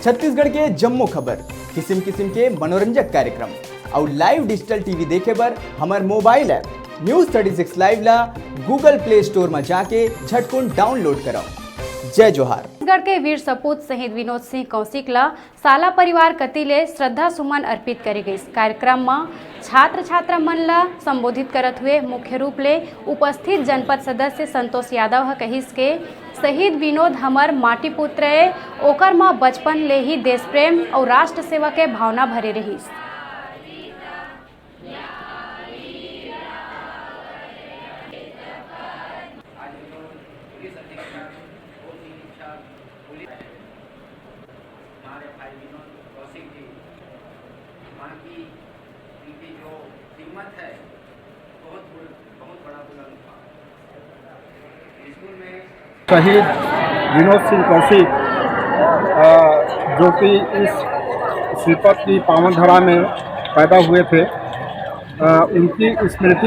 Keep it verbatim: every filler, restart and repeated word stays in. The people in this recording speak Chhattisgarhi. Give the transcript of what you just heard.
छत्तीसगढ़ के जम्मो खबर, किसिम किसिम के मनोरंजक कार्यक्रम अउ live digital TV देखे बर हमर mobile app News thirty six Live ला Google Play Store म जाके झटकुन download करव। जय जोहार। छत्तीसगढ़ के वीर सपूत शहीद विनोद सिंह कौशिक ला साला परिवार कति ले श्रद्धा सुमन अर्पित करे गइस। कार्यक्रम म छात्र छात्रा मन ला संबोधित करत हुए मुख्य रूप ले उपस्थित जनपद सदस्य संतोष यादव ह कहिस के शहीद विनोद हमर माटी पुत्र ए, ओकर म बचपन ले ही देश प्रेम अउ राष्ट्र सेवा के भावना भरे रहिस। आज हम लोग पुलिस अधीक्षक, पुलिस हमारे भाई विनोद कौशिक जी, वहाँ की उनकी जो हिम्मत है, बहुत बुल-, बहुत बड़ा बुलंद था। स्कूल में शहीद विनोद सिंह कौशिक, अ, जो कि इस श्रीपद की पावन धरा में पैदा हुए थे, अ, उनकी स्मृति